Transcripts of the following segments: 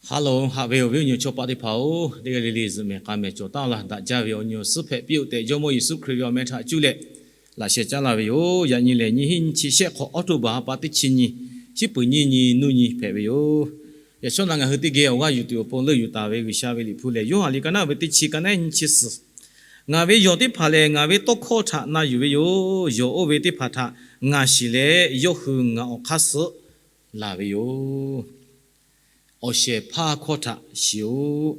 Ha loˬ, haꞈ ve awˬ viˉ awˬ nyi chaw paˆ teˇ hpaˍ-oˬ, teˇ g'aˇ le le zuhꞈ mehˍ k'a mehˍ cawˬ taˉ laˇ. Daꞈ jaˇ ve awˬ nyi awˬ suhˉ hpehꞈ piˇ-oˆ tehꞈ, Jawˇmawˇ Yeˍsuˆ Hkriꞈ ve awˬ meh htaꞈ cuˇ leh laꞈ sheh caˉ laˇ ve yoˬ. Yaꞈ nyi lehˬ, nyiˇ hinˉ nyiˇ chi shehˆ hk'awꞈ October ha pa teˇ chi nyi, chi peuˬ nyiˇ nyi nuˇ nyi hpehꞈ ve yoˬ. Yaꞈ shawˉ naꞈ ngaˬ hui teˇ geh awˬ g'aˇ yuˬ tuˬ awˬ pon leuˆ yuˬ taˍ ve G'uiˬsha ve Liꞈ hpu lehˬ, Yoˇhanˬ liꞈ ka naˉ ve teˇ chi ka naˉ nyiˇ chi suhˍ, Ngaˬ ve yawˬ teˇ hpaˍ lehˬ, ngaˬ ve tawˇ hkawˇ htaꞈ na yuˬ ve yoˬ. Yawˬ oˇ ve teˇ hpaˍ htaꞈ ngaˬ shiˍ leh, yawˇ hui ngaˬ awˬ hk'aˇ suh laˬ ve yoˬ. Awˬ shehˍ hpaˇ hkawˇ htaꞈ shiˍ-oꞈ.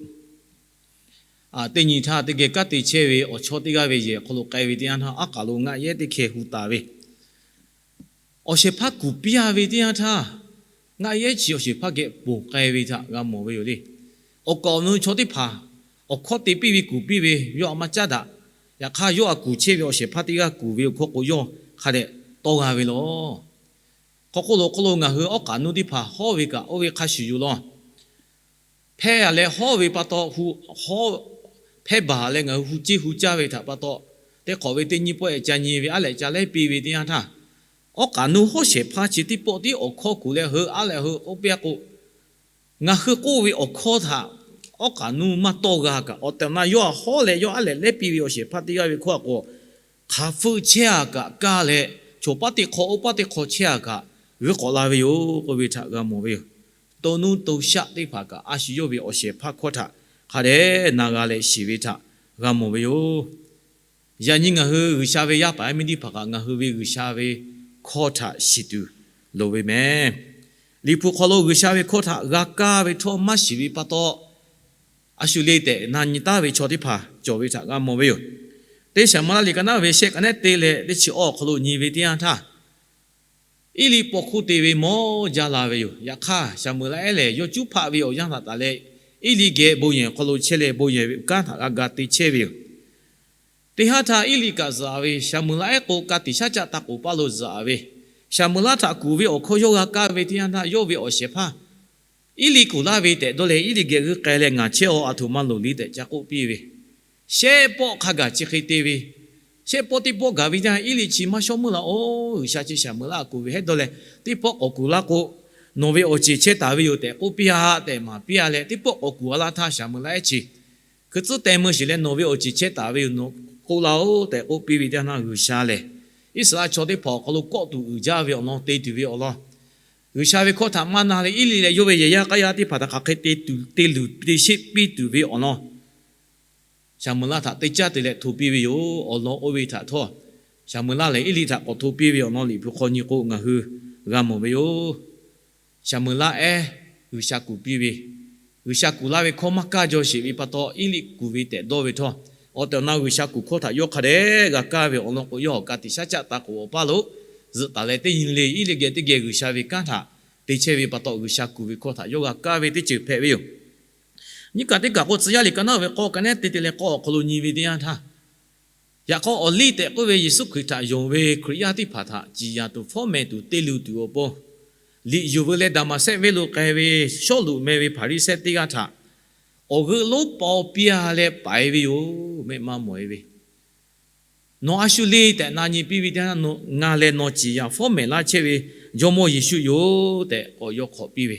Teˇ nyi htaˇ teˇ geh kanˉ te chehˇ ve awˬ chawˇ teˇ g'aˇ ve yehˬ awˬ hk'aw lo k'ai ve teˇ yanˇ htaˇ, aˉ k'aˬ lo ngaˆ yehˉ teˇ hkeh hu taˍ ve, awˬ shehˍ hpaˇ kuˬ piˇ-a ve teˇ yanˇ htaˇ, ngaˆ yehˉ chi awˬ shehˍ hpaˇ geh ponˬ k'ai ve htaꞈ g'a mawˬ ve yoˬ le. Awˬ kaˍ awˬ nu chaw teˇ hpaˍ awˬ hkawˇ te piˇ ve kuˬ piˇ ve, yawˇ a ma caˉ daꞈ. Yaꞈ hk'aˇ, yawˇ a kuˬ chehˇ ve awˬ shehˍ hpaˇ teˇ g'aˇ kuˬ ve awˬ hkawˇ k'o, yawˇ hk'a dehꞈ tawˇ g'a ve lawˬ. Hk'aw hk'oˆ lo hk'oˆ lo ngaˬ hui awˉ k'aꞈ nuˇ teˇ hpaˍ hawˉ ve kaꞈ oˇ ve hk'a shuˍ yoˬ lawˬ. Hpehˇ-a leh hawˉ ve pa taw, hawˉ, hpehˇ baˬ leh ngaˬ hui hu ceˇ hu caˇ ve htaꞈ pa taw, teˇ hk'awꞈ ve teˇ nyi pawehˇ ca nyi ve aˉ lehꞈ ca lehˉ piˇ ve teˇ yanˇ htaˇ, awˉ k'aꞈ nuˇ hawˉ shehˍ hpaˇ chi teˇ pawˆ tiˉ awˬ hkawˇ kuˬ leh heuˆ aˉ leh heuˆ k'oˆ piˇ-a k'o, ngaˬ hui k'oˆ ve awˬ hkawˇ htaꞈ awˉ k'aꞈ nuˇ maˇ tawˇ g'a kaꞈ, awˬ tehˬ awˬ na yawˇ a hawˉ leh yawˇ aˉ lehꞈ lehˉ piˇ ve awˬ shehˍ hpaˇ teˇ g'aˇ ve hkawˇ a k'o, hk'aˬ feuˆ chehˇ-a kaꞈ kaˇ leh, chaw paˉ teˇ hk'aw oˇ paˉ teˇ hk'aw chehˇ-a kaꞈ, g'uiˇ k'awꞈ la ve yoˬ k'oˆ ve htaꞈ g'a mawˬ ve yoˬ. To nuˇ to shaˆ teˇ hpaˍ kaꞈ a shu yawˇ ve awˬ shehˍ hpaˇ hkawˇ htaꞈ hk'a dehꞈ na g'a leh shiˍ ve htaꞈ g'a mawˬ ve yoˬ. Yaꞈ nyi ngaˬ hui G'uiˬsha ve yaˇ paˍ yaˇ miˇ teˇ hpaˍ kaꞈ ngaˬ hui ve G'uiˬsha ve hkawˇ htaꞈ shiˍ tuˬ loˍ ve meh. Liꞈ hpu hk'aw lo G'uiˬsha ve hkawˇ htaꞈ g'a kaˇ ve htawˇ maˇ shiˍ ve pa taw, a shu le tehꞈ na nyi taˉ ve chaw teˇ hpaˍ cawˬ ve htaꞈ g'a mawˬ ve yoˬ. Teˇ Saˍmuˍlaˆ liꞈ ka naˉ ve shehˆ ka naˉ te leh teˇ chi awˬ awˬ hk'aw lo nyi ve teˇ yanˇ htaˇ, Eˇliˆ paw hkuˇ te ve mawˇ jaˇ la ve yoˬ. Yaꞈ hk'aˇ, Saˍmuˍlaˆ ehˉ lehˬ yawˇ cuˉ hpaˆ ve awˬ yanˇ htaꞈ taˍ leh, Eˇliˆ geh bon yehˬ hk'aw lo chehˇ leh bon yehˬ ve kanˉ htaꞈ g'a ga te chehˇ ve yoˬ. Teˇ haˉ htaˇ Eˇliˆ kaꞈ zuhꞈ-a ve, Saˍmuˍlaˆ ehˉ k'o ka tiꞈ shaˉ caˆ taˇ k'oˍ paˇ lo zuhꞈ-a ve, Saˍmuˍlaˆ htaꞈ kuˬ ve awˬ hkawˇ yawˇ g'a kaˇ ve teˇ yanˇ htaˇ, yawˇ ve awˬ shehˍ hpaˇ Eˇliˆ kuˬ laˇ ve tehꞈ dawˇ leh, Eˇliˆ geh g'uiˇ k'ai leh, Ngaˬ chehˇ-aw, a htoꞈ ma loˍ le tehꞈ ca k'oˆ piˇ ve, shehˆ pawˆ hk'a gaˬ chi hk'e te ve, shehˆ pawˆ teˇ pawˆ gaˬ ve teˇ yanˇ, Eˇliˆ chi maˇ shawˉ meuˇ la-oˬ. G'uiˬsha chi Saˍmuˍlaˆ kuˬ ve hehˉ dawˇ leh, teˇ pawˆ k'awꞈ kuˬ laˇ k'o, nawˬ ve awˬ ceˬ chehˇ taˍ ve yoˬ tehꞈ k'oˆ piˇ-a tehꞈ maˍ piˇ-a leh, teˇ pawˆ k'awꞈ kuˬ-a laˇ htaˇ, Saˍmuˍlaˆ ehˉ chi hkui tcuhˉ teh mui shiˍ leh, Nawˬ ve awˬ ceˬ chehˇ taˍ ve yoˬ, nawˬ k'oˆ laˇ-oˬ tehꞈ k'oˆ piˇ ve teˇ yanˇ, G'uiˬsha lehˬ Iˉsaˍreˍlaˆ chaw teˇ hpaˍ awˬ hk'aw lo kawˆ tuˬ uiˍ jaˇ ve awˬ lawn te tuˬ ve awˬ lawn, G'uiˬsha ve hkawˇ htaꞈ maˇ na leh, Eˇliˆ leh yawˇ ve yehˬ yaˇ k'aˇ yaˇ teˇ hpaˍ htaꞈ hk'aˬ hk'e te tuˬ te luˬ te sheˆ piˇ tuˬ ve awˬ lawn, Saˍmuˍlaˆ htaꞈ te caˇ te leh hto piˇ ve yoˬ. Awˬ lawn oˇ ve htaꞈ htawˇ, Saˍmuˍlaˆ lehˬ Eˇliˆ htaꞈ k'awꞈ hto piˇ ve awˬ lawn Liꞈ hpu hk'aw nyi k'o, ngaˬ hui g'a mawˬ ve yoˬ. Saˍmuˍlaˆ ehˉ G'uiˬsha kuˬ piˇ ve, G'uiˬsha kuˬ laˇ ve hkawˇ maˇ kaˇ jaw sheˍ ve pa taw, Eˇliˆ kuˬ ve tehꞈ dawˇ ve htawˇ, awˬ tehˬ awˬ na G'uiˬsha kuˬ hkawˇ htaꞈ yawˇ hk'a dehꞈ g'a kaˇ ve awˬ lawn k'o, yawˇ awˬ ka tiꞈ shaˉ caˆ taˇ k'oˍ awˬ paˇ lo zuhꞈ taˍ leh, teˇ nyi le Eˇliˆ geh teˇ geh G'uiˬsha ve kanˉ htaꞈ te chehˇ ve pa taw, G'uiˬsha kuˬ ve hkawˇ htaꞈ yawˇ g'a kaˇ ve teˇ ceuˬ hpehꞈ ve yoˬ. Nyiˇ kaꞈ teˇ kaꞈ k'o, Tcuh yaˇ liꞈ ka naˉ ve k'awˇ ka naˉ te te leh k'awˇ awˬ hk'aw lo nyi ve teˇ yanˇ htaˇ, yaꞈ k'aw awˬ liˇ tehꞈ k'oˆ ve Yeˍsuˆ Hkriꞈ htaꞈ yonˍ ve Hkriꞈ yaˇ teˇ hpaˍ htaꞈ ciˍ yanˍ tuˬ fawˉ mehˍ tuˬ te luˬ tuˬ awˬ pon, liꞈ yuˬ veu leh Daˍmaˍsehˆ venˇ lo k'ai ve Sawˉluꞈ meh ve Hpaˍriˍsehˇ teˇ g'aˇ htaꞈ awˬ g'euˆ lonˉ paw piˇ-a leh paiˍ ve yoˬ. Mehˆ maˇ mawˬ-e ve, Nawˬ a shu le tehꞈ na nyi piˇ ve teˇ yanˇ, ngaˬ lehˬ nawˬ ciˍ yanˍ fawˉ mehˍ laˇ chehˇ ve Jawˇmawˇ Yeˍsuˆ yoˬ tehꞈ k'awꞈ yaw hk'awꞈ piˇ ve,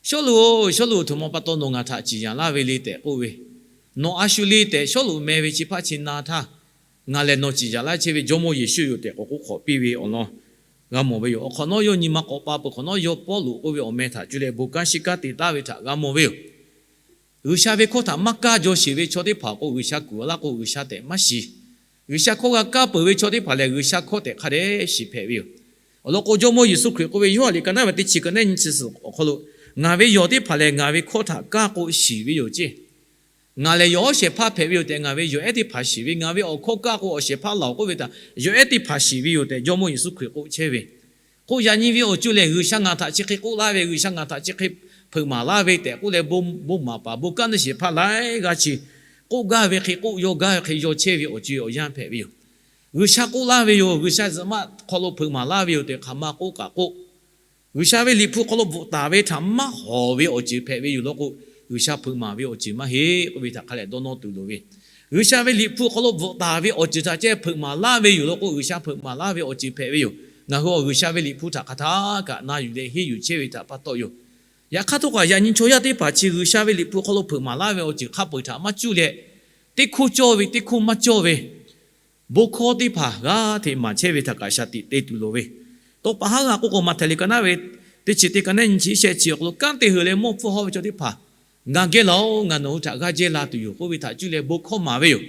Sawˉluꞈ-oˬ, Sawˉluꞈ, a htoꞈ ma pa taw nawˬ ngaˬ htaꞈ ciˍ yanˍ laˇ ve le tehꞈ k'oˆ ve, Nawˬ a shu le tehꞈ Sawˉluꞈ meh ve chi hpaˇ chi na htaˇ, Ngaˬ lehˬ nawˬ ciˍ yanˍ laˇ chehˇ ve Jawˇmawˇ Yeˍsuˆ yoˬ tehꞈ k'awꞈ k'oˆ hk'awꞈ piˇ ve awˬ lawn g'a mawˬ ve yoˬ. Awˬ hk'awꞈ nawˉ yawˇ nyi ma k'awꞈ pa peuˬ hk'awꞈ nawˉ, yawˇ Pawˇluꞈ k'oˆ ve awˬ meh htaꞈ cuˇ leh bon kanˉ shiˉ kanˉ te taˍ ve htaꞈ g'a mawˬ ve yoˬ. G'uiˬsha ve hkawˇ htaꞈ maˇ kaˇ jaw sheˍ ve chaw teˇ hpaˍ k'o, G'uiˬsha kuˬ laˇ k'o G'uiˬsha tehꞈ maˇ shiˍ. G'uiˬsha hkawˇ g'a kaˇ peuˬ ve chaw teˇ hpaˍ lehˬ, G'uiˬsha hkawˇ tehꞈ hk'a dehꞈ shiˍ hpehꞈ ve yoˬ. Awˬ lawn k'o, Jawˇmawˇ Yeˍsuˆ Hkriꞈ k'oˆ ve, Yoˇhanˬ liꞈ ka naˉ ve teˇ chi ka naˉ nyi chi suhˍ awˬ hk'aw lo, Ngaˬ ve yawˬ teˇ hpaˍ lehˬ, ngaˬ ve hkawˇ htaꞈ kaˇ k'o shiˍ ve yoˬ ceˇ. Ngaˬ lehˬ yawˬ hawˉ shehˍ hpaˇ hpehꞈ ve yoˬ tehꞈ, ngaˬ ve yawˬ ehˉ teˇ hpaˍ shiˍ ve, ngaˬ ve awˬ hkawˇ kaˇ k'o awˬ shehˍ hpaˇ laˬ-oˬ k'oˆ ve htaꞈ yawˬ ehˉ teˇ hpaˍ shiˍ ve yoˬ tehꞈ, Jawˇmawˇ Yeˍsuˆ Hkriꞈ k'oˆ chehˇ ve. K'oˆ yaꞈ nyi ve awˬ co lehˬ, G'uiˬsha ngaˬ htaꞈ chi hk'e k'oˆ laˇ ve, G'uiˬsha ngaˬ htaꞈ chi hk'e hpeuꞈ maˍ laˇ ve tehꞈ k'oˆ leh, bon maˍ paˍ bon kanˉ neˇ shehˍ hpaˇ laiˉ g'aˇ chi k'oˆ gaˇ ve hk'e k'oˆ, yaw gaˇ ve hk'e yaw chehˇ ve awˬ co awˬ yanˇ hpehꞈ ve yoˬ. G'uiˬsha k'oˆ laˇ ve yoˬ, G'uiˬsha zuhꞈ maˆ hk'aw lo hpeuꞈ maˍ laˇ ve yoˬ tehꞈ hk'aˬ ma k'oˆ kaꞈ k'oˆ, G'uiˬsha ve Liꞈ hpu hk'aw lo bvuhꞈ taˍ ve htaꞈ maˇ hawˍ ve awˬ ceuˬ hpehꞈ ve yoˬ law k'o, G'uiˬsha hpeuꞈ maˍ ve awˬ ceuˬ maˇ heˆ k'oˆ ve htaꞈ hk'a lehꞈ dawˇ nawˇ tuˬ loˍ ve. G'uiˬsha ve Liꞈ hpu hk'aw lo bvuhꞈ taˍ ve awˬ ceuˬ htaꞈ ceh hpeuꞈ maˍ laˇ ve yoˬ law k'o, G'uiˬsha hpeuꞈ maˍ laˇ ve awˬ ceuˬ hpehꞈ ve yoˬ. Ngaˬ hui awˬ G'uiˬsha ve Liꞈ hpu htaꞈ hk'aˬ htaˇ kaꞈ na yuˬ leh henˇ yuˬ chehˇ ve htaꞈ pa taw yoˬ. Yaꞈ hk'aˇ htawˇ kaꞈ yaꞈ nyi chaw yaˇ teˇ hpaˍ chi G'uiˬsha ve Liꞈ hpu hk'aw lo hpeuꞈ maˍ laˇ ve awˬ ceuˬ hk'a peu-eˬ htaꞈ maˇ cuˇ leh, teˇ hkoˇ cawˇ ve teˇ hkoˇ maˇ cawˇ ve bon hkawˇ teˇ hpaˍ g'aˇ hteꞈ maˍ chehˇ ve htaꞈ kaꞈ shaˍ tiꞈ te tuˬ loˍ ve. Tawˇ pa haˉ g'a k'oˆ k'o, Maꞈhtehˍ liꞈ ka naˉ ve teˇ chi teˇ ka naˉ nyi chi shehˆ chi awˬ hk'aw lo kanˉ te hui leh mawˇ hpfuhˇ hawˇ ve chaw teˇ hpaˍ, Ngaˬ geh laˬ-oˬ, ngaˬ nawˬ hui htaꞈ g'aˇ jehˇ la tuˬ yoˬ k'oˆ ve htaꞈ cuˇ leh bon hkawˇ maˍ ve yoˬ.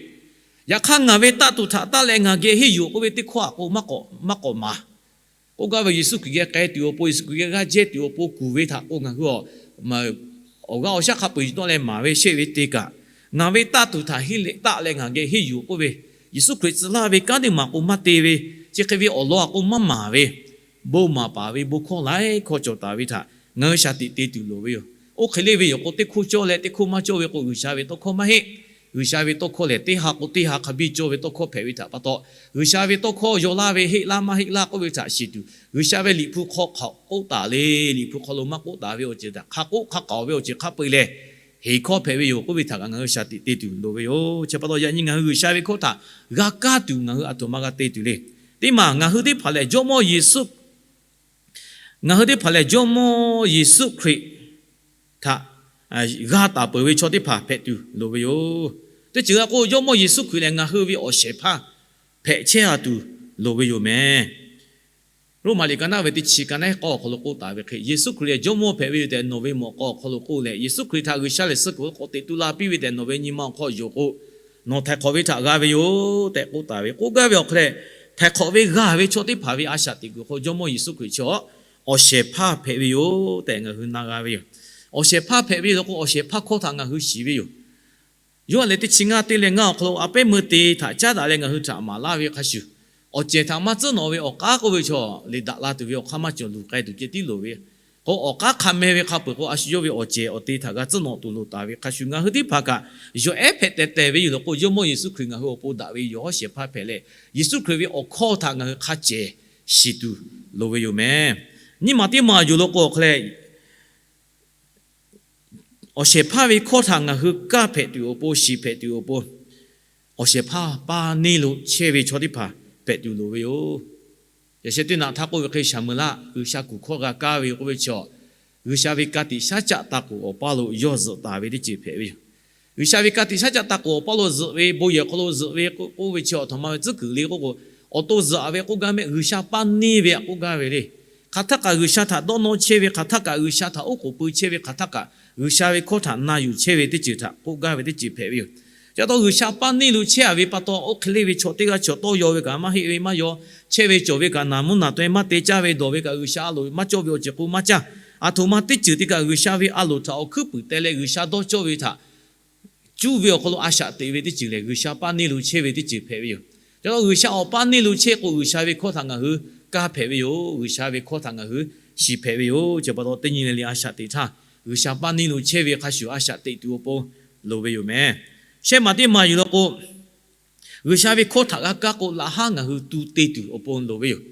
Yaꞈ hk'aˇ, ngaˬ ve taˆ tuˬ htaꞈ taˆ leh ngaˬ geh henˇ yuˬ k'oˆ ve teˇ hkawˇ htaꞈ k'o maˇ k'awꞈ maˍ. K'oˆ gaˇ ve, Yeˍsuˆ Hkriꞈ geh k'ai tuˬ awˬ pon, Yeˍsuˆ Hkriꞈ geh g'aˇ jehˇ tuˬ awˬ pon kuˬ ve htaꞈ k'o ngaˬ hui awˬ g'aˇ awˬ shaˉ hk'a peu-eˬ yuˬ tawˆ leh maˍ ve shehˆ ve te kaꞈ, ngaˬ ve taˆ tuˬ htaꞈ henˇ leh taˆ leh ngaˬ geh henˇ yuˬ k'oˆ ve, Yeˍsuˆ Hkriꞈ tcuh laˇ ve kanˉ teˇ maˬ k'o maˇ te ve, chi hk'e ve awˬ lawn htaꞈ k'o maˇ maˍ ve, bon maˍ paˍ ve bon hkawˇ laiˉ hkawˇ cawˬ taˍ ve htaꞈ ngaˬ hui shaˍ tiꞈ te tuˬ loˍ ve yoˬ. Oˇ hk'e le ve yoˬ k'o, teˇ hkoˇ cawˇ leh teˇ hkoˇ maˇ cawˇ ve k'o, G'uiˬsha ve tawˇ hkawˇ maˇ heˆ. G'uiˬsha ve tawˇ hkawˇ lehˬ, teˇ ha k'o teˇ ha hk'a biˇ cawˇ ve tawˇ hkawˇ hpehꞈ ve htaꞈ pa taw, G'uiˬsha ve tawˇ hkawˇ yaw laˇ ve heˆ laˇ maˇ heˆ laˇ k'oˆ ve htaꞈ shiˍ tuˬ, G'uiˬsha ve Liꞈ hpu hk'aw hk'aꞈ k'oˆ taˍ le. Liꞈ hpu hk'aw lo maˇ k'oˆ taˍ ve awˬ ceuˬ htaꞈ hk'a k'oˆ hk'a k'aoˍ ve awˬ ceuˬ hk'a peu-eˬ lehˬ, heˍ hkawˇ hpehꞈ ve yoˬ k'oˆ ve htaꞈ kaꞈ ngaˬ hui shaˍ tiꞈ te tuˬ loˍ ve yoˬ. Chi pa taw yaꞈ nyi ngaˬ hui G'uiˬsha ve hkawˇ htaꞈ g'a kaˇ tuˬ ngaˬ hui aˬ htoꞈ ma g'a te tuˬ le. Teˇ maˬ ngaˬ hui teˇ hpaˍ lehˬ Jawˇmawˇ Yeˍsuˆ ngaˬ hui teˇ hpaˍ lehˬ Jawˇmawˇ Yeˍsuˆ Hkriꞈ htaꞈ g'a taˍ peuˬ ve chaw teˇ hpaˍ hpehꞈ tuˬ loˍ ve yoˬ. Teˇ ceuˬ g'a k'o, Jawˇmawˇ Yeˍsuˆ Hkriꞈ lehˬ ngaˬ hui ve awˬ shehˍ hpaˇ hpehꞈ chehˇ a tuˬ loˍ ve yoˬ meh. Roˉmaꞈ liꞈ ka naˉ ve teˇ chi ka naˉ k'awˇ awˬ hk'aw lo k'oˆ taˍ ve hk'e, Yeˍsuˆ Hkriꞈ lehˬ Jawˇmawˇ hpehꞈ ve yoˬ tehꞈ nawˬ ve mawꞈ k'aw awˬ hk'aw lo k'oˆ leh, Yeˍsuˆ Hkriꞈ htaꞈ G'uiˬsha lehˬ suh kuiˬ k'awꞈ teꞈ tu la piˇ ve tehꞈ nawˬ ve nyi ma awˬ hk'aw yonˍ k'o, nawˬ htaiˍ hk'awꞈ ve htaꞈ g'a ve yoˬ tehꞈ k'oˆ taˍ ve. K'oˆ gaˇ ve awˬ hk'aw lehˬ, htaiˍ hk'awꞈ ve g'a ve chaw teˇ hpaˍ ve a shaꞈ teꞈ kuiˬ hk'aw Jawˇmawˇ Yeˍsuˆ Hkriꞈ chi awˬ shehˍ hpaˇ hpehꞈ ve yoˬ tehꞈ ngaˬ hui na g'a ve yoˬ. Awˬ shehˍ hpaˇ hpehꞈ ve yoˬ k'o, awˬ shehˍ hpaˇ hkawˇ htaꞈ ngaˬ hui shiˍ ve yoˬ. Yoˇhanˬ lehˬ teˇ chi ngaˇ teˇ leh ngaˇ awˬ hk'aw lo a pehˉ meuˇ te htaꞈ caˉ daꞈ leh ngaˬ hui htaꞈ maˍ laˇ ve hk'a shuˍ, awˬ cehˬ htaꞈ maˇ tcuhˉ nawꞈ ve awˬ k'aˉ k'oˆ ve chaw, liꞈ daꞈ la tuˬ ve awˬ hk'aˇ maˇ cawˬ luˬ k'ai tuˬ ceh tiˉ loˍ ve k'o, awˬ k'aˉ hk'a meh ve hk'a peuˬ k'o, a shu yawˇ ve awˬ cehˬ awˬ te htaꞈ g'a tcuhˉ nawꞈ tuˬ loˍ taˍ ve hk'a shuˍ, ngaˬ hui teˇ hpaˍ kaꞈ yawˬ ehˉ hpehꞈ teh teh ve yoˬ law k'o, Jawˇmawˇ Yeˍsuˆ Hkriꞈ ngaˬ hui awˬ pon daꞈ ve yawˬ hawˉ shehˍ hpaˇ hpehꞈ leh, Yeˍsuˆ Hkriꞈ ve awˬ hkawˇ htaꞈ ngaˬ hui hk'a cehˬ shiˍ tuˬ loˍ ve yoˬ meh. Nyiˇ maˬ teˇ maˬ yoˬ law k'o awˬ hk'aw lehˬ, awˬ shehˍ hpaˇ ve hkawˇ htaꞈ ngaˬ hui kaˇ hpehꞈ tuˬ awˬ pon, shiˍ hpehꞈ tuˬ awˬ pon, awˬ shehˍ hpaˇ paˇ neˇ lo chehˇ ve chaw teˇ hpaˍ hpehꞈ tuˬ loˍ ve yoˬ. Yaꞈ sheh teˇ naꞈ htaˇ k'oˆ ve hk'e, Saˍmoˍeˍlaˆ G'uiˬsha kuˬ hkawˇ g'a kaˇ ve k'oˆ ve chaw, G'uiˬsha ve ka tiꞈ shaˉ caˆ taˇ k'oˍ awˬ paˇ lo yawˇ zuhꞈ taˍ ve teˇ ceuˬ hpehꞈ ve yoˬ. G'uiˬsha ve ka tiꞈ shaˉ caˆ taˇ k'oˍ awˬ paˇ lo zuhꞈ ve, bon yehˬ hk'aw lo zuhꞈ ve k'oˆ ve chi awˬ htoꞈ ma ve tcuhˉ kuiˬ le k'oˆ k'o, awˬ to zuhꞈ ve k'oˆ gaˇ mehˆ, G'uiˬsha paˇ neˇ ve htaꞈ k'oˆ gaˇ ve le. Hk'aˬ htaˇ kaꞈ G'uiˬsha htaꞈ dawˇ nawˇ chehˇ ve, hk'aˬ htaˇ kaꞈ G'uiˬsha htaꞈ oˉ k'oˍ pui chehˇ ve, hk'aˬ htaˇ kaꞈ G'uiˬsha ve hkawˇ htaꞈ na yuˬ chehˇ ve teˇ ceuˬ htaꞈ k'oˆ gaˇ ve teˇ ceuˬ hpehꞈ ve yoˬ. Chi pa taw G'uiˬsha paˇ neˇ lo chehˇ a ve pa taw, oˇ hk'e le ve chaw teˇ g'aˇ chaw tawˇ yaw ve kaꞈ maˇ heˆ ve maˇ yaw, chehˇ ve cawˬ ve kaꞈ naˍ mvuhˇ naˍ taweh maˇ te caˇ ve, dawˬ ve kaꞈ G'uiˬsha a loˍ maˇ cawˇ ve awˬ ceuˬ k'o maˇ caˇ. Aˬ htoꞈ ma teˇ ceuˬ te kaꞈ G'uiˬsha ve a loˍ htaꞈ awˬ hkuiˉ puiˍ teh leh G'uiˬsha dawˇ cawˇ ve htaꞈ cuˇ ve awˬ hk'aw lo a shaꞈ teꞈ ve teˇ ceuˬ lehˬ, G'uiˬsha paˇ neˇ lo chehˇ ve teˇ ceuˬ hpehꞈ ve yoˬ. Chi pa taw G'uiˬsha awˬ paˇ neˇ lo chehˇ k'o, G'uiˬsha ve hkawˇ htaꞈ ngaˬ hui kaˇ hpehꞈ ve yoˬ. G'uiˬsha ve hkawˇ htaꞈ ngaˬ hui shiˍ hpehꞈ ve yoˬ. Chi pa taw teˇ nyi le le a shaꞈ teꞈ htaˇ, G'uiˬsha paˇ neˇ lo chehˇ ve hk'a shuˍ a shaꞈ teꞈ tuˬ awˬ pon loˍ ve yoˬ meh. Shehˆ maˬ teˇ maˬ yoˬ law k'o, G'uiˬsha ve hkawˇ htaꞈ g'a kaˇ k'o, laꞈ haˉ ngaˬ hui tu te tuˬ awˬ pon loˍ ve yoˬ.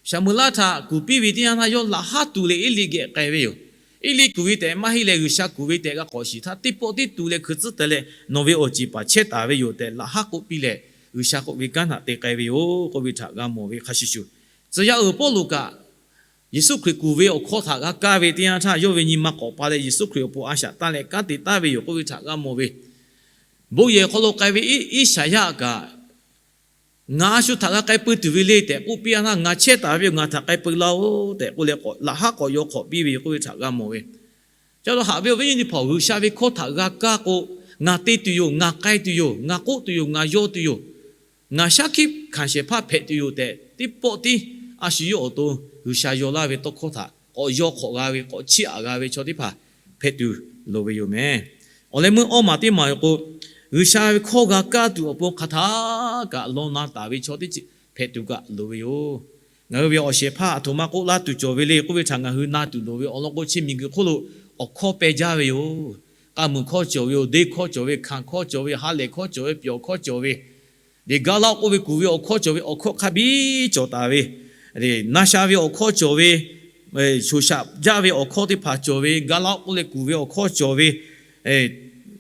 Saˍmoˍeˍlaˆ htaꞈ kuˬ piˇ ve teˇ yanˇ htaˇ, yawˇ laꞈ haˉ tu leh Eˇliˆ geh k'ai ve yoˬ. Eˇliˆ kuˬ ve tehꞈ maˇ heˆ leh, G'uiˬsha kuˬ ve tehꞈ g'a k'awꞈ shiˍ htaˇ, teˇ pawˆ tiˉ tu leh hkui tcuhˉ teh leh nawˬ ve awˬ ceˬ paˍ chehˇ taˍ ve yoˬ tehꞈ, laꞈ haˉ k'oˆ piˇ leh, G'uiˬsha k'oˆ ve kanˉ htaꞈ te k'ai ve yoˬ k'oˆ ve htaꞈ g'a mawˬ ve hk'a shuˍ shuˍ, tcuh yaˇ uiˍ Pawˇluꞈ kaꞈ Yeˍsuˆ Hkriꞈ kuˬ ve awˬ hkawˇ htaꞈ g'a kaˇ ve teˇ yanˇ htaˇ, yawˇ ve nyi ma k'awꞈ pa leh Yeˍsuˆ Hkriꞈ awˬ pon a shaꞈ tanˇ leh kanˉ te taˍ ve yoˬ k'oˆ ve htaꞈ g'a mawˬ ve, bon yehˬ hk'aw lo k'ai ve Iˉsaˍyaˆ kaꞈ, Ngaˬ a shu htaꞈ g'a k'ai peu tuˬ ve le tehꞈ k'oˆ piˇ a htaˇ, Ngaˬ chehˇ taˍ ve yoˬ, ngaˬ htaꞈ k'ai peu laˇ-oˆ tehꞈ k'oˆ leh, laꞈ haˉ k'awꞈ yaw hk'awꞈ piˇ ve yoˬ k'oˆ ve htaꞈ g'a mawˬ ve. Ca lo haꞈ ve awˬ viˉ nyi teˇ hpaˍ-oˬ, G'uiˬsha ve hkawˇ htaꞈ g'a kaˇ k'o, ngaˬ te tuˬ yoˬ, ngaˬ k'ai tuˬ yoˬ, ngaˬ k'oˆ tuˬ yoˬ, ngaˬ yaw tuˬ yoˬ, ngaˬ shaˉ hkiˆ hkanˍ shehˍ hpaˇ hpehꞈ tuˬ yoˬ tehꞈ, teˇ pawˆ tiˉ a shu yawˇ awˬ to G'uiˬsha yaw laˇ ve tawˇ hkawˇ htaꞈ k'awꞈ yaw hk'awꞈ g'a ve, k'awꞈ chiˇ aꞈ g'a ve chaw teˇ hpaˍ hpehꞈ tuˬ loˍ ve yoˬ meh. Awˬ leh meuˇ awˇ maˬ teˇ maˬ yoˬ k'o, G'uiˬsha ve hkawˇ g'a kaˇ tuˬ awˬ pon hk'aˬ htaˇ kaꞈ law na taˍ ve chaw teˇ ceuˬ hpehꞈ tuˬ kaꞈ loˍ ve yoˬ. Ngaˬ hui ve awˬ shehˍ hpaˇ aˬ htoꞈ ma k'oˆ laˇ tuˬ cawˬ ve le k'oˆ ve htaꞈ ngaˬ hui na tuˬ loˍ ve awˬ lawn k'o, chi miˬguiˬ hk'oˆ lo awˬ hkawˇ peh jaˇ ve yoˬ. K'a muiˬ hkawˇ cawˬ ve yoˬ. Deˇ hkawˇ cawˬ ve, hkanˍ hkawˇ cawˬ ve, ha lehˬ hkawˇ cawˬ ve, pyawˬ hkawˇ cawˬ ve, Deˍgaˍlaˆ k'oˆ ve kuˬ ve awˬ hkawˇ cawˬ ve, awˬ hkawˇ hk'a biˇ cawˬ taˍ ve, na sha ve awˬ hkawˇ cawˬ ve, shoˍ shaꞈ jaˇ ve awˬ hkawˇ teˇ hpaˍ cawˬ ve, Gaˍlaˆ k'oˆ leh kuˬ ve awˬ hkawˇ cawˬ ve,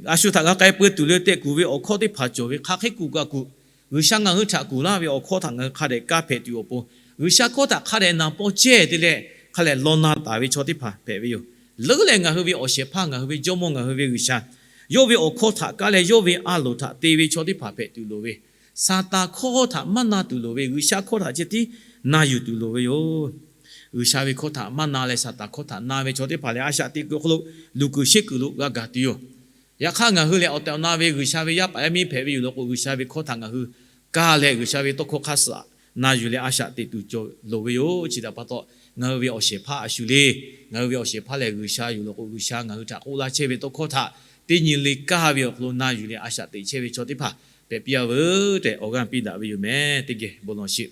a shu htaꞈ g'a k'ai peu tuˬ le tehꞈ kuˬ ve awˬ hkawˇ teˇ hpaˍ cawˬ ve, hk'aˬ hk'e kuˬ kaꞈ kuˬ, G'uiˬsha ngaˬ hui htaꞈ kuˬ laˇ ve awˬ hkawˇ htaꞈ ngaˬ hui hk'a dehꞈ kaˇ hpehꞈ tuˬ awˬ pon, G'uiˬsha hkawˇ htaꞈ hk'a dehꞈ naˍ paw cehˇ te leh hk'a lehꞈ law na taˍ ve chaw teˇ hpaˍ hpehꞈ ve yoˬ. leuˉ leh ngaˬ hui ve awˬ shehˍ hpaˇ, ngaˬ hui ve Jawˇmawˇ, ngaˬ hui ve G'uiˬsha, yawˇ ve awˬ hkawˇ htaꞈ kaˇ leh yawˇ ve a loˍ htaꞈ te ve chaw teˇ hpaˍ hpehꞈ tuˬ loˍ ve, Saˍtanˍ hkawˇ htaꞈ maˇ na tuˬ loˍ ve, G'uiˬsha hkawˇ htaꞈ ceh tiˉ na yuˬ tuˬ loˍ ve yoˬ. G'uiˬsha ve hkawˇ htaꞈ maˇ na leh Saˍtanˍ hkawˇ htaꞈ na ve chaw teˇ hpaˍ lehˬ, a shaꞈ teꞈ kuiˬ awˬ hk'aw lo luˬ kuiˬ sheˆ kuiˬ lo g'a gaˬ tuˬ yoˬ. Yaꞈ hk'aˇ, ngaˬ hui lehˬ awˬ tehˬ awˬ na ve G'uiˬsha ve yaˇ paˍ yaˇ miˇ hpehꞈ ve yoˬ law k'o, G'uiˬsha ve hkawˇ htaꞈ ngaˬ hui kaˇ leh G'uiˬsha ve tawˇ hkawˇ hk'aˇ suh na yuˬ leh a shaꞈ teꞈ tuˬ cawˬ loˍ ve yoˬ. Chi htaꞈ pa taw, ngaˬ hui ve awˬ shehˍ hpaˇ a shu le. Ngaˬ hui ve awˬ shehˍ hpaˇ lehˬ G'uiˬsha yoˬ law k'o, G'uiˬsha ngaˬ hui htaꞈ k'oˆ laˇ chehˇ ve tawˇ hkawˇ htaꞈ teˇ nyi le kaˇ ve awˬ hk'aw lo na yuˬ leh a shaꞈ teꞈ chehˇ ve chaw teˇ hpaˍ hpehꞈ piˇ a veuˬ tehꞈ awˬ g'aˇ piˇ daꞈ ve yoˬ meh. Teˇ geh bon lawˬ sheˍ.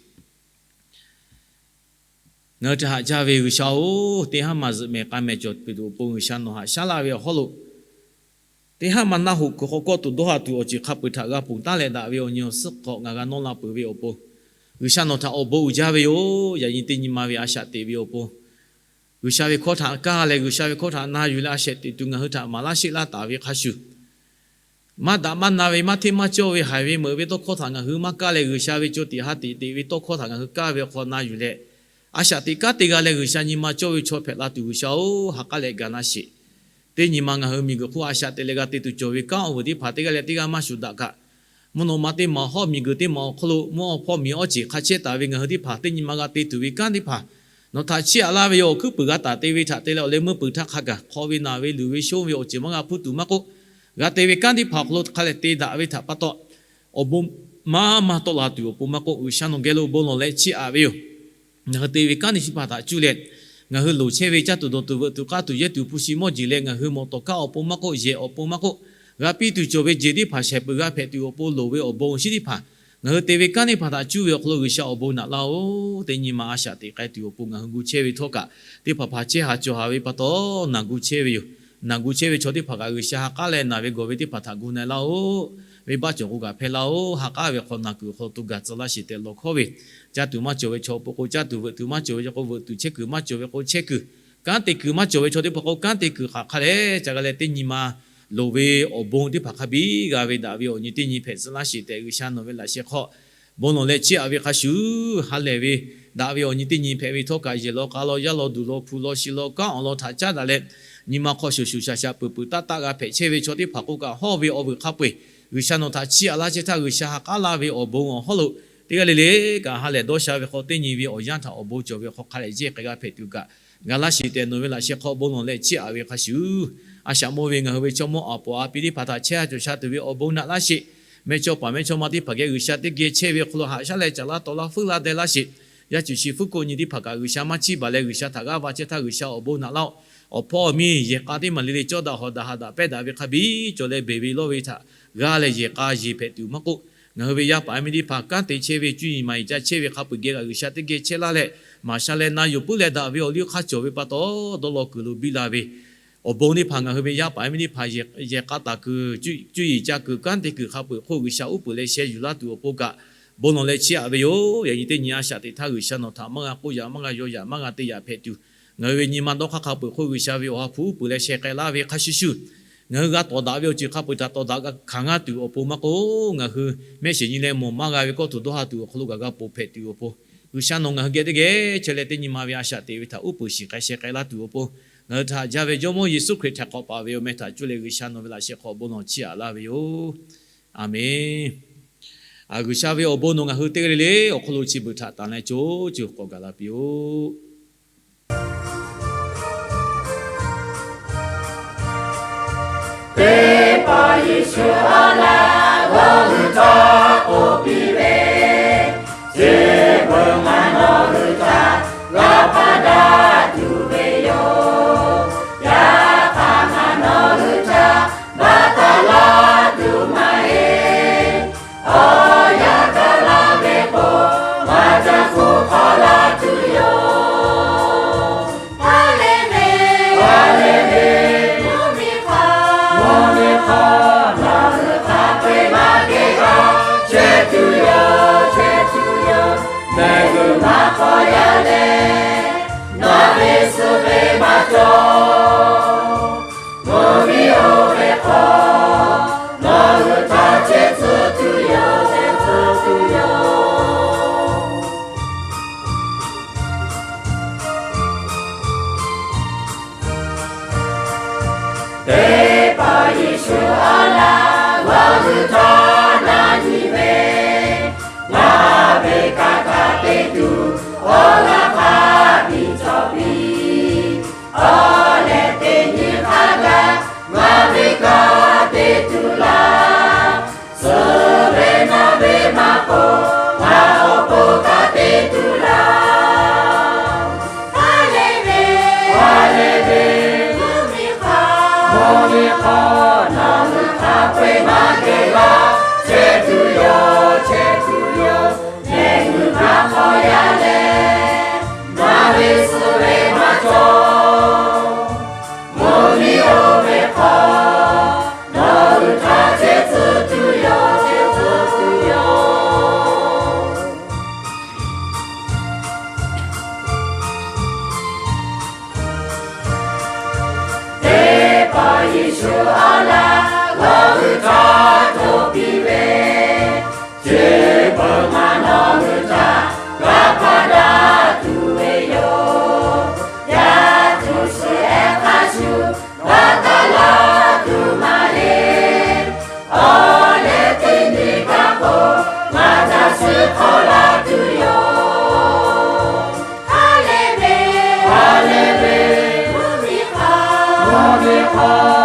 Ngaˬ hui htaꞈ haꞈ jaˇ ve G'uiˬsha-oˬ, teˇ haˉ ma zuhꞈ mehˍ k'a mehˍ cawˬ peuˬ tuˬ awˬ pon G'uiˬsha nawˬ haꞈ shaˉ laˇ ve awˬ hawˉ lo, teˇ haˉ ma naˆ hoꞈ kuiˬ hk'aw kawˆ tuˬ dawˇ ha tuˬ awˬ ceuˬ hk'a peu-eˬ htaꞈ g'a ponˬ taˉ leh daꞈ ve awˬ nyi awˬ suhˉ hk'aw ngaˬ g'a nawˇ la peuˬ ve awˬ pon, G'uiˬsha nawˬ htaꞈ awˬ bon uiˍ jaˇ ve yoˬ. Yaꞈ nyi teˇ nyi ma ve a shaꞈ teꞈ ve awˬ pon, G'uiˬsha ve hkawˇ htaꞈ kaˇ leh G'uiˬsha ve hkawˇ htaꞈ na yuˬ leh a shaꞈ teꞈ tuˬ ngaˬ hui htaꞈ maˍ laˇ sheˆ laˇ taˍ ve hk'a shuˍ, maˇ daꞈ maˇ na ve, maˇ hteˇ maˇ cawˇ ve, haiˬ ve meuꞈ ve tawˇ hkawˇ htaꞈ ngaˬ hui maˇ kaˇ leh, G'uiˬsha ve co tiꞈ ha tiꞈ teꞈ ve tawˇ hkawˇ htaꞈ ngaˬ hui kaˇ ve awˬ hk'aw na yuˬ leh, a shaꞈ teꞈ kanˉ te g'a leh G'uiˬsha nyi ma cawˇ ve chaw hpehꞈ la tuˬ G'uiˬsha-oˬ, ha k'aˉ leh ga laˇ sheˍ. Teˇ nyi ma ngaˬ hui miˬguiˬ hk'oˆ a shaꞈ teꞈ leh g'a te tuˬ cawˬ ve kanˉ awˬ vuiˬ teˇ hpaˍ teˇ g'aˇ leh teˇ g'aˇ maˇ shuˍ daꞈ kaꞈ, mvuhˇ naw ma teˇ maˬ hawˉ miˬguiˬ teˇ maˬ awˬ hk'aw lo mvuhˇ awˬ hpawˇ miˬ awˇ ceˬ hk'a chehˇ taˍ ve ngaˬ hui teˇ hpaˍ teˇ nyi ma g'a te tuˬ ve kanˉ teˇ hpaˍ nawˬ htaꞈ chiˇ aꞈ laˇ ve yoˬ. Awˬ hkuiˉ puiˍ g'a taˍ te ve htaꞈ te leh awˬ leh meuˇ peuˬ htaˇ hk'a gaˬ hk'aw ve naˬ ve luˬ ve shonˇ ve awˬ ceuˬ maˇ g'a hpuˇ tuˬ maˇ k'oˆ, g'a te ve kanˉ teˇ hpaˍ awˬ hk'aw lo hk'a leh te daꞈ ve htaꞈ pa taw, awˬ bon maˇ maˇ tawˆ la tuˬ awˬ pon maˇ k'oˆ, G'uiˬsha nawˬ geh lo bon lawˬ leh chiˇ aꞈ ve yoˬ. Ngaˬ hui te ve kanˉ teˇ chi hpaˍ htaꞈ cuˇ leh, ngaˬ hui loˍ chehˇ ve caˇ tuˬ dawˬ tuˬ veuꞈ tuˬ k'aˇ tuˬ yehˇ tuˬ hpu shi mawˇ jeˬ leh ngaˬ hui mawˬ tawˍ kaˇ awˬ pon maˇ k'oˆ, yehˬ awˬ pon maˇ k'oˆ, g'a piˇ tuˬ cawˬ ve jeˬ teˇ hpaˍ shehˍ peuˬ g'a hpehꞈ tuˬ awˬ pon loˍ ve awˬ bon awˬ shinˉ teˇ hpaˍ ngaˬ hui te ve kanˉ teˇ hpaˍ htaꞈ cuˇ ve awˬ hk'aw lo G'uiˬsha awˬ bon naꞈ laˇ-oˬ. Teˇ nyi ma a shaꞈ teꞈ k'ai tuˬ awˬ pon ngaˬ hui gu chehˇ ve htawˇ kaꞈ, teˇ hpaˍ hpaˍ chehˇ haˍ cawˬ haˍ ve pa taw naˬ gu chehˇ ve yoˬ. Naˬ gu chehˇ ve chaw teˇ hpaˍ kaꞈ G'uiˬsha ha k'aˉ leh naˬ ve gawˬ ve teˇ hpaˍ htaꞈ gu na-e laˇ-oˬ. Venˇbaˆ cawˬ k'o kaꞈ hpehˇ laˇ-oˬ. Ha k'aˉ ve hk'aw naˬ kuiˬ awˬ hk'aw lo to gaˬ tcuh laˇ sheˍ tehꞈ lawˬ hkawˉ ve, caˇ tuˬ maˇ cawˬ ve chaw awˬ pon k'o caˇ tuˬ, veuꞈ tuˬ maˇ cawˬ ve chaw k'o veuꞈ tuˬ, chehˇ kuiˬ maˇ cawˬ ve k'o chehˇ kuiˬ, kanˉ te kuiˬ maˇ cawˬ ve chaw teˇ hpaˍ k'o kanˉ te kuiˬ hk'aˬ hk'a leh ca g'a leh teˇ nyi ma loˍ ve awˬ bon teˇ hpaˍ hk'a biˇ g'a ve daꞈ ve awˬ nyi teˇ nyi hpehꞈ tcuh laˇ sheˍ tehꞈ G'uiˬsha nawˬ ve laꞈ sheh hk'aw bon lawˬ leh chiˇ aꞈ ve hk'a shuˍ, ha lehˬ ve daꞈ ve awˬ nyi teˇ nyi hpehꞈ ve htawˇ kaꞈ yehˬ law k'a law yaˇ law duˬ law hpu law shi law kanˉ awˬ lawn htaꞈ caˉ daꞈ leh, nyi ma hk'aw shuˍ shuˍ shaˍ shaˍ peuˬ peuˬ taˆ taˆ g'a hpehꞈ chehˇ ve chaw teˇ hpaˍ k'oˆ kaꞈ hawˇ ve awˬ vuiˬ hk'a peu-eˬ G'uiˬsha nawˬ htaꞈ chiˇ aꞈ laˇ chehˇ htaˇ G'uiˬsha ha k'aˉ laˇ ve awˬ bon awˬ hawˉ lo teˇ g'aˇ le le kaꞈ ha lehˬ dawˇ sha ve hk'aw teˇ nyi ve awˬ yanˇ htaꞈ awˬ bon cawˬ ve hk'aw hk'a lehˬ jehˇ k'ai g'a hpehꞈ tuˬ kaꞈ, ga laˇ sheˍ tehꞈ nawˬ ve laꞈ sheh hk'aw bon lawˬ leh chiˇ aꞈ ve hk'a shuˍ, a shaꞈ mawˇ ve ngaˬ hui ve chaw mawˇ aˍ paw aˍ pi teˇ hpaˍ htaꞈ chehˇ ha cawˬ sha tuˬ ve awˬ bon naꞈ laˇ sheˍ. Mehˇ chawˇ paˍ mehˇ chawˇ ma teˇ hpaˍ geh G'uiˬsha teˇ geh chehˇ ve awˬ hk'aw lo haꞈ shaˉ leh caˍ laˇ taw laˇ fuiˉ laˇ deh laˇ sheˍ. Yaˇ cuˬ shi fuˉ koˆ nyi teˇ hpaˍ kaꞈ G'uiˬsha maˇ chiˇ baˬ leh G'uiˬsha htaꞈ g'aˇ va chehˇ htaˇ G'uiˬsha awˬ bon naꞈ laˇ-oˬ. Awˬ hpawˇ awˬ miˇ yehˬ k'a teˇ maˬ le le cawˇ daꞈ hawˍ daꞈ haꞈ daꞈ pehˇ daꞈ ve hk'a biˇ cawˬ leh beˬ ve lawˇ ve htaꞈ g'a leh yehˬ k'a yeˬ hpehꞈ tuˬ maˇ k'oˆ, ngaˬ hui ve yaˇ paˍ yaˇ miˇ teˇ hpaˍ kanˉ te chehˇ ve cuˇ yiˍ maˍ yiˍ ca chehˇ ve hk'a peu-eˬ geh kaꞈ G'uiˬsha teˇ geh chehˇ laˇ leh, maˍ sha leh na yuˬ puiˉ leh daꞈ ve awˬ liˇ hk'aˇ cawˬ ve pa taw dawˇ law kuiˬ lo biˇ la ve awˬ bon teˇ hpaˍ ngaˬ hui ve yaˇ paˍ yaˇ miˇ teˇ hpaˍ yehˬ k'a taˍ kuiˬ, cuˇ yiˍ ca kuiˬ, kanˉ te kuiˬ hk'a peu-eˬ hk'oˆ G'uiˬsha uˉ peunˍ leh sheh yuˬ laˇ tuˬ awˬ pon kaꞈ bon lawˬ leh chiˇ aꞈ ve yoˬ. Yaꞈ nyi teˇ nyi a shaꞈ teꞈ htaˇ G'uiˬsha nawˬ htaꞈ maˇ g'a k'oˆ yaꞈ maˇ g'a yaw yaꞈ maˇ g'a te yaꞈ hpehꞈ tuˬ, ngaˬ hui ve nyi ma dawˇ hk'aˇ hk'a peu-eˬ hk'oˆ G'uiˬsha ve awˬ ha hpu uˉ peunˍ leh sheh k'ai laˇ ve hk'a shuˍ shuˍ, ngaˬ hui g'a tawˍ daꞈ ve awˬ ceuˬ hk'a peu-eˬ htaꞈ tawˍ daꞈ hkanˍ g'a tuˬ awˬ pon maˇ k'oˆ, ngaˬ hui mehˆ shiˍ nyi leh mawˬ maˇ g'a ve kawˇ tuˬ dawˇ ha tuˬ awˬ hk'aw lo kaꞈ g'a ponˬ hpehꞈ tuˬ awˬ pon, G'uiˬsha nawˬ ngaˬ hui geh teˇ geh chehˇ leh teˇ nyi ma ve a shaꞈ teꞈ ve htaꞈ uˉ peunˍ shiˍ k'ai sheh k'ai laˇ tuˬ awˬ pon, ngaˬ hui htaꞈ haꞈ jaˇ ve Jawˇmawˇ Yeˍsuˆ Hkriꞈ htaꞈ k'awꞈ paˍ ve awˬ meh htaꞈ cuˇ leh G'uiˬsha nawˬ ve laꞈ sheh hk'aw bon lawˬ chiˇ aꞈ laˇ ve yoˬ. Aˬmenˍ. G'uiˬsha ve awˬ bon nawˬ ngaˬ hui teˇ g'aˇ le le awˬ hk'aw lo chi beuꞈ htaꞈ tanˍ leh co co k'awꞈ gaˬ la piˇ-oˆ. Teˇ hpaˍ Yeˍsuˆ a laˇ g'awˇ hui htaꞈ k'oˆ piˇ ve, chi beuꞈ ngaˬ nawˬ hui htaꞈ g'a hpaˇ daꞈ tuˬ ve yoˬ. Yaꞈ hk'aˇ ngaˬ nawˬ hui htaꞈ baˆ taˍ laˇ tuˬ maˇ heˆ. Awˬ yanˇ gaˬ la ve k'o, maˇ caˇ hkuˇ hk'awꞈ la tuˬ yoˬ. Teˇ hpaˍ Yeˍsuˆ awˬ laꞈ g'awˇ hui htaꞈ na nyi ve, ngaˬ ve kaꞈ hk'a te tuˬ awˬ g'aˇ hk'a biˇ cawˬ piˇ. Awˬ leh teˇ nyi hk'a gaˬ ngaˬ ve kaꞈ te tuˬ laˇ. Suh ve naˬ ve maˇ k'oˆ, ngaˬ awˬ pon kaꞈ te tuˬ laˇ. Hk'a lehˬ ve, hk'a lehˬ ve, mvuhˇ miˬ hk'aw, mvuhˇ miˬ hk'aw nawˬ hui hk'a peu-eˬ maˇ geh laˇ. Chehˇ tuˬ yoˬ, chehˇ tuˬ yoˬ. Lehˬ g'uiˬ maˇ hk'aw yaˇ lehˬ, ngaˬ ve suh ve maˇ cawˬ. Mvuhˇ miˬ oˇ ve hk'aw nawˬ hui htaꞈ chehˇ tcuh tuˬ yoˬ, chehˇ tcuh tuˬ yoˬ. Teˇ hpaˍ Yeˍsuˆ awˬ laꞈ g'awˇ hui htaꞈ hto piˇ ve, chi beuꞈ maˇ nawˬ hui htaꞈ g'a hpaˇ daꞈ tuˬ ve yoˬ. Yaˇ htuꞈ suhˍ ehˉ hk'a shuˍ g'a taˍ laˇ tuˬ maˇ heˆ. Awˬ leh teˇ nyi kaꞈ k'o, maˇ caˇ suh hk'awꞈ laˇ tuˬ yoˬ. Hk'a lehˬ ve, hk'a lehˬ ve, mvuhˇ miˬ hk'aw, mvuhˇ miˬ hk'aw